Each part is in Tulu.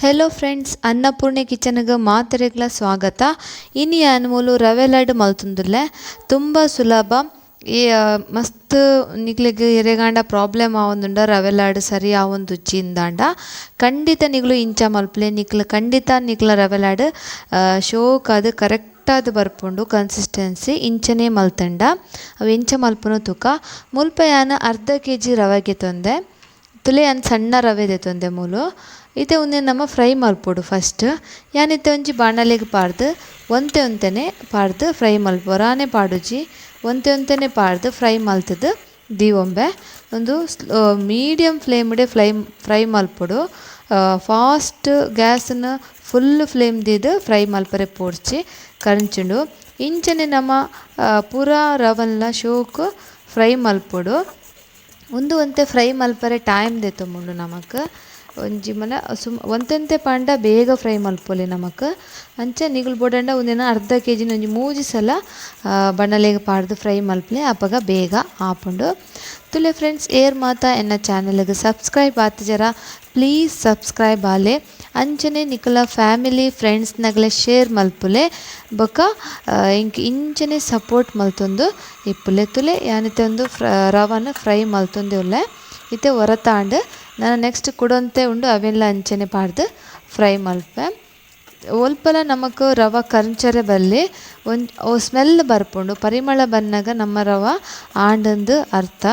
Hello friends, Annapurni ಕಿಚನ್ಗೆ ಮಾತೆರೆಗ್ಲ ಸ್ವಾಗತ. ಇನಿ ಅನ್ಮೂಲು ರವೆ ಲಡ್ಡು ಮಲ್ತುಂದುಲ್ಲೆ ತುಂಬ ಸುಲಭ. ಈ ಮಸ್ತ್ ನಿಗ್ಲಿಗ್ ಎರೆಗಾಂಡ ಪ್ರಾಬ್ಲಮ್ ಆವೊಂದುಂಡ ರವೆ ಲಾಡು ಸರಿ ಆವೊಂದುಜ್ಜಿ ಇಂದಾಂಡ ಖಂಡಿತ ನಿಗ್ಲು ಇಂಚ ಮಲ್ಪುಲೆ. ನಿಕ್ಲು ಖಂಡಿತ ನಿಕ್ಲ ರವೆ ಲಾಡು ಶೋಕಾದ್ ಕರೆಕ್ಟ್ ಆದ್ ಬರ್ಪುಂಡು ಕನ್ಸಿಸ್ಟೆನ್ಸಿ ಇಂಚನೆ ಮಲ್ತಂಡ. ಅವು ಇಂಚ ಮಲ್ಪುನು ತುಕ. ಮುಲ್ಪ ಯಾನ್ ಅರ್ಧ ಕೆಜಿ ರವೆ ಗೆತೊಂದೆ, ತುಲೆ ಯಾನ್ ಸಣ್ಣ ರವೆ ದೆತೊಂದೆ ಮೂಲು. ಇತ್ತೆ ಉಂದೆನ್ ನಮ ಫ್ರೈ ಮಲ್ಪೊಡು ಫಸ್ಟ್. ಯಾನ್ ಇತ್ತೆ ಒಂಜಿ ಬಾಣಲೆಗ್ ಪಾಡ್ದ್ ಒಂತೆ ಒಂತೆನೆ ಪಾಡ್ದ್ ಫ್ರೈ ಮಲ್ಪು, ಒರಾನೆ ಪಾಡುಜಿ, ಒಂತೆ ಒಂತೆನೆ ಪಾಡ್ದ್ ಫ್ರೈ ಮಲ್ತುದು ದೀವೊಂಬೆ. ಉಂದು ಮೀಡಿಯಂ ಫ್ಲೇಮ್ಡೆ ಫ್ರೈ ಮಲ್ಪೊಡು. ಫಾಸ್ಟ್ ಗ್ಯಾಸ್ನ್ ಫುಲ್ ಫ್ಲೇಮ್ ದೀದ್ ಫ್ರೈ ಮಲ್ಪರೆ ಪೋಡ್ಚಿ, ಕರಂಚುಂಡು. ಇಂಚನೆ ನಮ ಪೂರಾ ರವನ್ಲ ಶೋಕ್ ಫ್ರೈ ಮಲ್ಪೊಡು. ಉಂದು ಒಂತೆ ಫ್ರೈ ಮಲ್ಪರೆ ಟೈಮ್ ದೆತ್ತೊಂಬುಂಡು ನಮಕ್. ಒಂಜಿ ಮನ ಒಂತೆಂತೆ ಪಾಂಡ ಬೇಗ ಫ್ರೈ ಮಲ್ಪೊಲಿ ನಮಕ್. ಅಂಚ ನಿಗುಲು ಬೋಡಂಡ ಉಂದೆನ ಅರ್ಧ ಕೆಜಿನ ಒಂಜಿ ಮೂಜಿ ಸಲ ಬಣ್ಣಲೆಗ್ ಪಾಡ್ದು ಫ್ರೈ ಮಲ್ಪಲೆ, ಅಪಗ ಬೇಗ ಆಪುಂಡು. ತುಲೆ ಫ್ರೆಂಡ್ಸ್, ಏರ್ ಮಾತ ಎನ್ನ ಚಾನೆಲ್ಗೆ ಸಬ್ಸ್ಕ್ರೈಬ್ ಆತಿಜರ ಪ್ಲೀಸ್ ಸಬ್ಸ್ಕ್ರೈಬ್ ಆಲೆ. ಅಂಚನೆ ನಿಕಲ ಫ್ಯಾಮಿಲಿ ಫ್ರೆಂಡ್ಸ್ ನಗಲೆ ಶೇರ್ ಮಲ್ಪುಲೆ. ಬೊಕ ಇಂಕ್ ಇಂಚನೆ ಸಪೋರ್ಟ್ ಮಲ್ತೊಂದು ಇಪ್ಪುಲೆ. ತುಲೆ ಯಾನಿತ್ತೆ ಒಂದು ರವನ್ ಫ್ರೈ ಮಲ್ತೊಂದು ಉಲ್ಲೆ. ಇತ್ತೆ ಹೊರತಾಂಡ್ ನಾನು ನೆಕ್ಸ್ಟ್ ಕುಡೊಂತೆ ಉಂಡು, ಅವೆಲ್ಲ ಅಂಚನೆ ಪಾಡ್ದು ಫ್ರೈ ಮಲ್ಪೆ. ಒಲ್ಪಲ ನಮಕ್ ರವ ಕರ್ಂಚರೆ ಬಲ್ಲಿ, ಒಂಜ್ ಸ್ಮೆಲ್ ಬರ್ಪುಂಡು, ಪರಿಮಳ ಬನ್ನಗ ನಮ್ಮ ರವ ಆಂಡಂದು ಅರ್ಥ.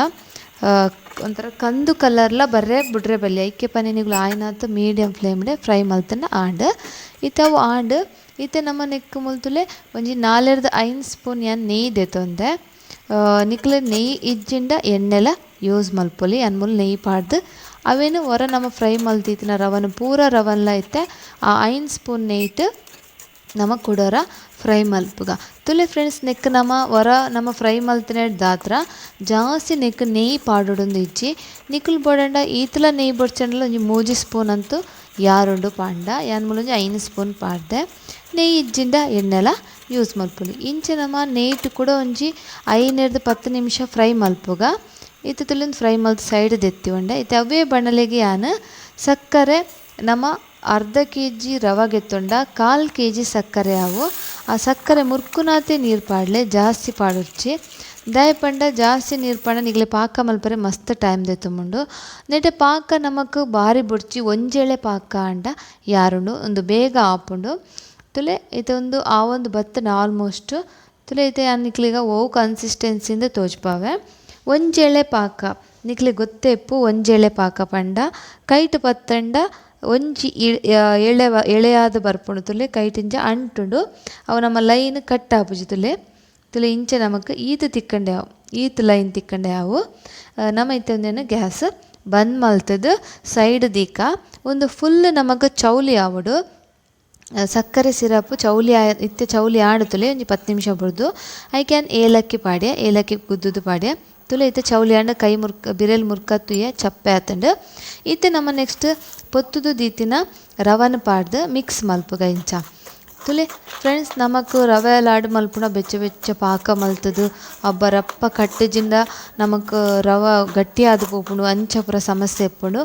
ಒಂಥರ ಕಂದು ಕಲರ್ಲ ಬರ್ರೆ ಬುಡ್ರೆ ಬಲ್ಲಿ. ಐಕೆ ಪನಿನಿಗಳು ಆಯ್ನಾತ್ ಮೀಡಿಯಂ ಫ್ಲೇಮ್ಡೆ ಫ್ರೈ ಮಲ್ತಂಡ ಆಂಡ್. ಇತ್ತೆ ಅವು ಆಂಡ್. ಇತ್ತೆ ನಮ್ಮ ನೆಕ್ ಮುಲ್ತುಲೆ ಒಂಜಿ 4-5 ಸ್ಪೂನ್ ಯಾನ್ ನೆಯ್ಯಿ ದೆತೊಂದೆ. ನಿಕ್ಲೆ ನೆಯ್ಯಿ ಇಜ್ಜಿಂಡ ಎಣ್ಣೆಲ ಯೂಸ್ ಮಲ್ಪೊಲಿ. ಯಾನ್ ಮೂಲು ನೆಯ್ಯಿ ಪಾಡ್ದು ಅವೇನು ಹೊರ ನಮ್ಮ ಫ್ರೈ ಮಲ್ತಿತ್ತಿನ ರವನ್ ಪೂರ ರವನ್ಲ ಇತ್ತೆ ಆ 5 ಸ್ಪೂನ್ ನೆಯ್ಯಿಟ್ ನಮ ಕುಡೋರ ಫ್ರೈ ಮಲ್ಪುಗ. ತುಲೆ ಫ್ರೆಂಡ್ಸ್, ನೆಕ್ ನಮ ಹೊರ ನಮ ಫ್ರೈ ಮಲ್ತಿನ ದಾತ್ರ ಜಾಸ್ತಿ ನೆಕ್ ನೆಯ್ಯಿ ಪಾಡೊಡೊಂದು ಇಜ್ಜಿ. ನಿಕುಲು ಬೋಡಂಡ ಈತಲ ನೆಯ್ಯಿ ಬೊಡ್ಚಂಡಲ ಒಂಜಿ 3 ಸ್ಪೂನ್ ಅಂತೂ ಯಾರುಂಡು ಪಾಂಡ. ಯಾನ್ ಮೂಲು ಒಂಜಿ 5 ಸ್ಪೂನ್ ಪಾಡ್ದೆ. ನೆಯ್ಯಿ ಇಜ್ಜಿಂಡ ಎಣ್ಣೆಲ ಯೂಸ್ ಮಲ್ಪೊಲಿ. ಇಂಚ ನಮ ನೆಯ್ಯಿಟ್ ಕೂಡ ಒಂಜಿ 5-10 ನಿಮಿಷ ಫ್ರೈ ಮಲ್ಪುಗ. ಇತ್ತೆ ತುಲೊಂದು ಫ್ರೈ ಮಲ್ತ್ ಸೈಡ್ ದೆತ್ತಿ ಉಂಡೆ. ಇತ್ತೆ ಅವೇ ಬಣಲೆಗೆ ಯಾನ್ ಸಕ್ಕರೆ ನಮ ಅರ್ಧ ಕೆಜಿ ರವೆ ಗೆತ್ತೊಂಡ 1/4 ಕೆಜಿ ಸಕ್ಕರೆ ಆವು. ಆ ಸಕ್ಕರೆ ಮುರ್ಕುನಾತೆ ನೀರು ಪಾಡ್ಲೆ, ಜಾಸ್ತಿ ಪಾಡೊಡ್ಚಿ. ದಾಯೆ ಪಂಡ ಜಾಸ್ತಿ ನೀರು ಪಾಡ ನಿಗ್ಲೆ ಪಾಕ ಮಲ್ಪರೆ ಮಸ್ತ್ ಟೈಮ್ ದೆತ್ತೊಂಬುಂಡು. ನೆಟೆ ಪಾಕ ನಮಕ್ ಬಾರಿ ಬೊಡ್ಚಿ, ಒಂಜೇಳೆ ಪಾಕ ಆಂಡ ಯಾರುಂಡು ಉಂದು ಬೇಗ ಆಪುಂಡು. ತುಲೆ ಇತ್ತೆ ಒಂದು ಆವೊಂದು ಬತ್ತುಂಡು ಆಲ್ಮೋಸ್ಟ್. ತುಲೆ ಇತ್ತೆ ಯಾನ್ ನಿಕ್ಲೆಗ ಒವು ಕನ್ಸಿಸ್ಟೆನ್ಸಿಂದ ತೋಜ್ಪಾವೆ. ಒಂಜೇಳೆ ಪಾಕ ನಿಕ್ಲೆ ಗೊತ್ತೇ ಇಪ್ಪು. ಒಂಜೇಳೆ ಪಾಕ ಪಂಡ ಕೈಟ್ ಪತ್ತಂಡ ಒಂಜಿ ಎಳೆಯಾದ ಬರ್ಪುಂಡು. ತುಲೆ ಕೈಟಿಂಚ ಅಂಟುಂಡು, ಅವು ನಮ್ಮ ಲೈನ್ ಕಟ್ ಆಪುಜಿ. ತುಲೆ ತುಲೆ ಇಂಚ ನಮಕ್ ಈತ್ ತಿಕ್ಕಂಡೆ ಆವು, ಈತ್ ಲೈನ್ ತಿಕ್ಕಂಡೆ ಆವು. ನಮ ಇತ್ತೆ ಒಂದೇನು ಗ್ಯಾಸ್ ಬಂದ್ ಮಲ್ತದು ಸೈಡ್ ದೀಕ ಒಂದು ಫುಲ್ ನಮಕ್ ಚೌಲಿ ಆವೊಡು. ಸಕ್ಕರೆ ಸಿರಪ್ ಚೌಲಿ ಇತ್ತೆ ಚೌಲಿ ಆಂಡ್ ತುಲೆ ಒಂಜಿ 10 ನಿಮಿಷ ಬುಡ್ದು ಐಕ್ ಯಾನ್ ಏಲಕ್ಕಿ ಪಾಡ್ಯ, ಏಲಕ್ಕಿ ಗುದ್ದುದು ಪಾಡ್ಯ. ತುಲೆ ಇತ್ತೆ ಚೌಲಿ ಆಂಡ ಕೈ ಮುರ್ಕ ಬಿರೆಲ್ ಮುರ್ಕ ತುಯ್ಯ ಚಪ್ಪೆ ಆತುಂಡು. ಇತ್ತೆ ನಮ ನೆಕ್ಸ್ಟ್ ಪೊತ್ತುದು ದೀತಿನ ರವನ್ ಪಾಡ್ದು ಮಿಕ್ಸ್ ಮಲ್ಪುಗ ಇಂಚ. ತುಲೆ ಫ್ರೆಂಡ್ಸ್, ನಮಕ್ ರವೆ ಲಾಡು ಮಲ್ಪುನ ಬೆಚ್ಚ ಬೆಚ್ಚ ಪಾಕ ಮಲ್ತುದು ಅಬ್ಬ ರಪ್ಪ ಕಟ್ಟಿಜಿಂದ ನಮಕ್ ರವ ಗಟ್ಟಿಯಾದ್ ಪೋಪುಂಡು, ಅಂಚ ಪೂರ ಸಮಸ್ಯೆ ಇಪ್ಪುಂಡು.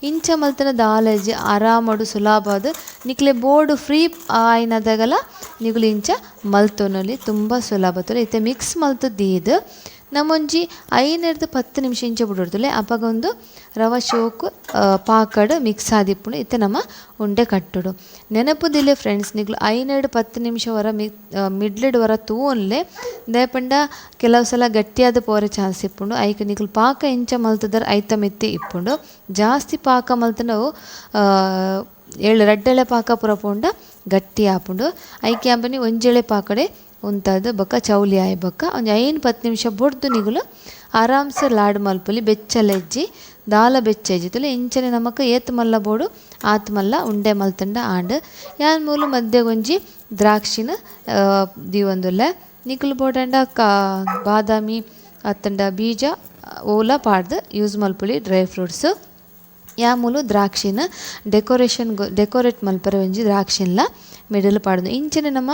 ಇಂಚ ಮಲ್ತನ ದಾಲೇಜಿ ಆರಾಮಡು ಸುಲಭಾದ್ ನಿಕ್ಲೆ ಬೋರ್ಡ್ ಫ್ರೀ ಆಯಿನದಗಲ ನಿಗುಲು ಇಂಚ ಮಲ್ತೊನೊಲಿ, ತುಂಬ ಸುಲಭ. ತುಲೆ ಇತ್ತೆ ಮಿಕ್ಸ್ ಮಲ್ತು ದೀದ್ ನಮೊಂಜಿ 5-10 ನಿಮಿಷ ಇಂಚ ಬುಡೊಡು. ಅಪಗ ಒಂದು ರವ ಶೋಕು ಪಾಕಡ್ ಮಿಕ್ಸ್ ಆದಿಪ್ಪುಂಡು. ಇತ್ತೆ ನಮ ಉಂಡೆ ಕಟ್ಟುಡು. ನೆನಪುದಿಲ್ಲೆ ಫ್ರೆಂಡ್ಸ್, ನಿಗುಲು 5-10 ನಿಮಿಷ ವರ ಮಿಡ್ಲೆಡ್ ವರ ತೂವೊನ್ಲೆ. ದಾಯೆ ಪಂಡ ಕೆಲವು ಸಲ ಗಟ್ಟಿಯಾದ ಪೋರೆ ಚಾನ್ಸ್ ಇಪ್ಪುಂಡು. ಐಕ್ ನಿಗುಲು ಪಾಕ ಇಂಚ ಮಲ್ತುದರ್ ಐತ ಮಿತ್ತಿ ಇಪ್ಪುಂಡು. ಜಾಸ್ತಿ ಪಾಕ ಮಲ್ತಂಡ ರಡ್ಡೆಳೆ ಪಾಕ ಪೂರ ಪೋಂಡ ಗಟ್ಟಿ ಆಪುಂಡು. ಐಕ್ ಯಾಂಪನಿ ಒಂಜೆಳೆ ಪಾಕಡೆ ಉಂತಾದ್ ಬೊಕ ಚೌಲಿ ಆಯಿ ಬೊಕ ಒಂಜಿ 5-10 ನಿಮಿಷ ಬೊಡ್ದು ನಿಗುಲು ಆರಾಮ್ಸೆ ಲಾಡು ಮಲ್ಪೊಲಿ. ಬೆಚ್ಚಲ ಇಜ್ಜಿ, ದಾಲ ಬೆಚ್ಚ ಇಜ್ಜಿ. ತುಲೆ ಇಂಚನೆ ನಮಕ್ ಏತ್ ಮಲ್ಲ ಬೋಡು ಆತ್ ಮಲ್ಲ ಉಂಡೆ ಮಲ್ತಂಡ ಆಂಡ್. ಯಾನ್ ಮೂಲು ಮಧ್ಯಗೊಂಜಿ ದ್ರಾಕ್ಷಿನ ದೀವೊಂದುಲ್ಲೆ. ನಿಕುಲು ಬೋಡಂಡ ಬಾದಾಮಿ ಅತ್ತಂಡ ಬೀಜ ಓಲ ಪಾಡ್ದು ಯೂಸ್ ಮಲ್ಪೊಲಿ ಡ್ರೈ ಫ್ರೂಟ್ಸ್. ಯಾ ಮೂಲು ದ್ರಾಕ್ಷಿನ ಡೆಕೋರೇಷನ್ ಡೆಕೋರೇಟ್ ಮಲ್ಪರೆ ಒಂಜಿ ದ್ರಾಕ್ಷಿನ್ಲ ಮಿಡಲ್ ಪಾಡುದು. ಇಂಚನೆ ನಮ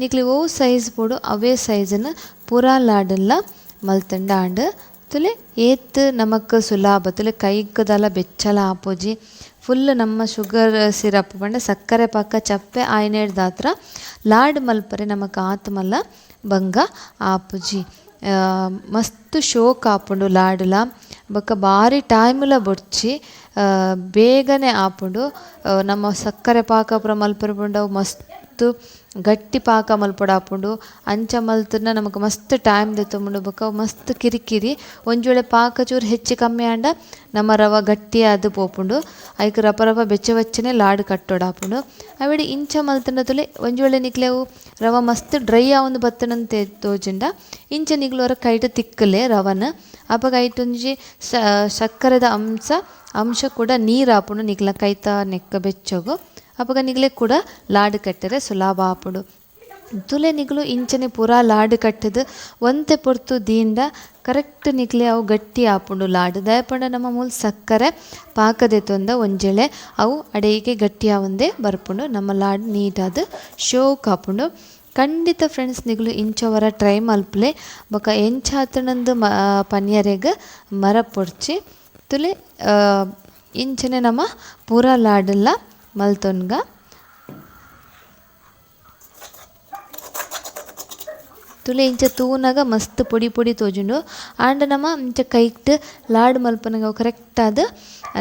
ನಿಕ್ಲೆ ಒವು ಸೈಜ್ ಬೋಡು ಅವೇ ಸೈಜನ್ನು ಪೂರಾ ಲಾಡಲ್ಲ ಮಲ್ತಂಡ ಆಂಡ್. ತುಲೆ ಏತ್ ನಮಕ್ ಸುಲಭ. ತುಲೆ ಕೈಕ್ ದಾಲ ಬೆಚ್ಚಲ ಆಪುಜಿ. Full ನಮ್ಮ ಶುಗರ್ ಸಿರಪ್ ಪಂಡ ಸಕ್ಕರೆ ಪಾಕ ಚಪ್ಪೆ ಆಯ್ನೇಡ್ದಾತ್ರ ಲಾಡ್ ಮಲ್ಪರೆ ನಮಕ್ ಆತ್ಮಲ್ಲ ಬಂಗ ಆಪುಜಿ. ಮಸ್ತ್ ಶೋಕ್ ಆಪುಂಡು ಲಾಡುಲ ಬೊಕ್ಕ ಬಾರಿ ಟೈಮ್ಲ ಬೊಡ್ಚಿ ಬೇಗನೆ ಆಪುಂಡು. ನಮ್ಮ ಸಕ್ಕರೆ ಪಾಕ ಪೂರ ಮಲ್ಪರೆ ಪಂಡ ಮಸ್ತ್ ಗಟ್ಟಿ ಪಾಕ ಮಲ್ಪೊಡಾಪುಂಡು. ಅಂಚ ಮಲ್ತುಂಡ ನಮಕ್ ಮಸ್ತ್ ಟೈಮ್ ದೆತ್ತೊಂಬುಂಡು ಬೊಕ್ಕ ಮಸ್ತ್ ಕಿರಿಕಿರಿ. ಒಂಜಿ ವೇಳೆ ಪಾಕ ಚೂರು ಹೆಚ್ಚು ಕಮ್ಮಿ ಆಂಡ ನಮ್ಮ ರವ ಗಟ್ಟಿಯಾದ್ ಪೋಪುಂಡು. ಐಕ್ ರಪ ರಪ ಬೆಚ್ಚ ಬೆಚ್ಚನೆ ಲಾಡು ಕಟ್ಟೊಡಾಪುಂಡು. ಅವೆಡ್ ಇಂಚ ಮಲ್ತುಂಡ ತುಲೆ ಒಂಜಿ ವೇಳೆ ನಿಕ್ಲೆವು ರವ ಮಸ್ತ್ ಡ್ರೈ ಆವೊಂದು ಬತ್ತುಂಡಂತೆ ತೋಜಿಂಡ ಇಂಚ ನಿಕ್ಲು ಒರ ಕೈಟ್ ತಿಕ್ಕಲೆ ರವನ್ ಅಪಗ ಐಟ್ ಒಂಜಿ ಸಕ್ಕರೆದ ಅಂಶ ಕೂಡ ನೀರಾಪುಂಡು ನಿಕ್ಲ ಕೈತ ನೆಕ್ಕ ಬೆಚ್ಚಗು. ಅಪಗ ನಿಗ್ಲೆ ಕೂಡ ಲಾಡು ಕಟ್ಟರೆ ಸುಲಭ ಆಪುಂಡು. ತುಲೆ ನಿಗ್ಲು ಇಂಚನೆ ಪೂರಾ ಲಾಡು ಕಟ್ಟದು ಒಂತೆ ಪೊರ್ತು ದೀಂಡ ಕರೆಕ್ಟ್ ನಿಕ್ಲೆ ಅವು ಗಟ್ಟಿ ಆಪುಂಡು ಲಾಡು. ದಯಪಂಡ ನಮ್ಮ ಮೂಲ ಸಕ್ಕರೆ ಪಾಕದೆತ್ತೊಂದ ಒಂಜೆಳೆ ಅವು ಅಡೇಗೆ ಗಟ್ಟಿ ಆವಂದೇ ಬರ್ಪುಂಡು. ನಮ್ಮ ಲಾಡು ನೀಟಾದ ಶೋಕ್ ಆಪುಂಡು. ಖಂಡಿತ ಫ್ರೆಂಡ್ಸ್ ನಿಗ್ಲು ಇಂಚವರ ಟ್ರೈ ಮಲ್ಪಲೆ ಬೊಕ ಎಂಚಾತನಂದು ಪನಿಯರೆಗ್ ಮರ ಪೊಡ್ಚಿ. ತುಲೆ ಇಂಚನೆ ನಮ್ಮ ಪೂರಾ ಲಾಡೆಲ್ಲ ಮಲ್ತೊನ್ಗ. ತುಲೆ ಇಂಚ ತೂನಗ ಮಸ್ತ್ ಪೊಡಿ ಪೊಡಿ ತೋಜುಂಡು. ಆಂಡ ನಮ್ಮ ಇಂಚ ಕೈಟ್ ಲಾಡು ಮಲ್ಪನಗ ಕರೆಕ್ಟ್ ಆದ್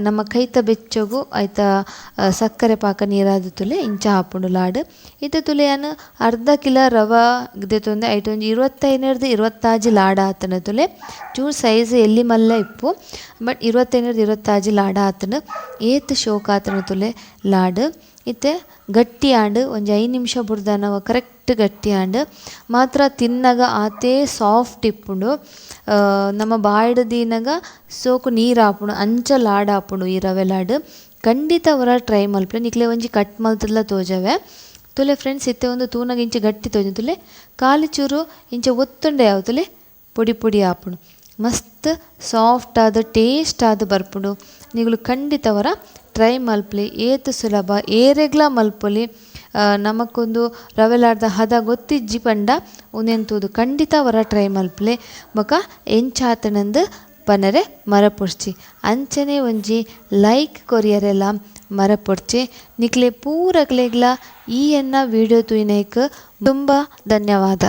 ನಮ್ಮ ಕೈತ ಬೆಚ್ಚಗು ಐತ ಸಕ್ಕರೆ ಪಾಕ ನೀರಾದ ತುಲೆ ಇಂಚ ಆಪುಂಡು ಲಾಡು. ಇತ್ತ ತುಲೆ ಯಾನ್ ಅರ್ಧ ಕಿಲೋ ರವ ದೆತ್ತೊಂದೆ ಐಟ್ ಒಂಜಿ 25 26 ಲಾಡು ಆತುಂಡು ತುಲೆ. ಚೂರು ಸೈಜ್ ಎಲ್ಲಿ ಮಲ್ಲ ಇಪ್ಪು ಬಟ್ 25 26 ಲಾಡು ಆತುಂಡು. ಏತ್ ಶೋಕ್ ಆತುಂಡು ತುಲೆ ಲಾಡು. ಇತ್ತೆ ಗಟ್ಟಿ ಆಂಡ್ ಒಂಜಿ 5 ನಿಮಿಷ ಬುಡ್ದನವ ಕರೆಕ್ಟ್ ಗಟ್ಟಿ ಆಂಡ್ ಮಾತ್ರ ತಿನ್ನಗ ಆತೇ ಸಾಫ್ಟ್ ಇಪ್ಪುಂಡು. ನಮ್ಮ ಬಾಯ್ಡ್ ದೀನಗ ಸೋಕು ನೀರು ಆಪುಂಡು ಅಂಚ ಲಾಡು ಆಪುಂಡು ಈ ರವೆ ಲಾಡು. ಖಂಡಿತ ಅವರ ಟ್ರೈ ಮಲ್ಪಲೆ ನಿಕ್ಲೆ ಒಂಜಿ ಕಟ್ ಮಲ್ತುದ್ಲ ತೋಜವೆ. ತುಲೆ ಫ್ರೆಂಡ್ಸ್ ಇತ್ತೆ ಒಂದು ತೂನಗ ಇಂಚ ಗಟ್ಟಿ ತೋಜು ತುಲೆ ಖಾಲಿ ಚೂರು ಇಂಚ ಒತ್ತುಂಡೆ ಯಾವು ತುಲೆ ಪೊಡಿ ಪೊಡಿ ಆಪುಂಡು. ಮಸ್ತ್ ಸಾಫ್ಟ್ ಆದ್ ಟೇಸ್ಟ್ ಆದ್ ಬರ್ಪುಂಡು. ನಿಗುಲು ಖಂಡಿತ ಅವರ ಟ್ರೈ ಮಲ್ಪಲೆ. ಏತ್ ಸುಲಭ ಏರೆಗ್ಲ ಮಲ್ಪೊಲಿ. ನಮಕೊಂದು ರವೆ ಲಾಡ್ದ ಹದ ಗೊತ್ತಿಜ್ಜಿ ಪಂಡ ಉಂದೆನ್ ತೂದು ಖಂಡಿತ ಅವರ ಟ್ರೈ ಮಲ್ಪಲೆ. ಬೊಕ ಎಂಚಾತನಂದು ಪನರೆ ಮರಪೊಡ್ಚಿ. ಅಂಚನೆ ಒಂಜಿ ಲೈಕ್ ಕೊರಿಯರೆಲ ಮರಪೊಡ್ಚಿ. ನಿಕ್ಲೆ ಪೂರಕ್ಲೆಗ್ಲ ಈ ಎನ್ನ ವಿಡಿಯೋ ತೂಯಿನೈಕ್ ತುಂಬ ಧನ್ಯವಾದ.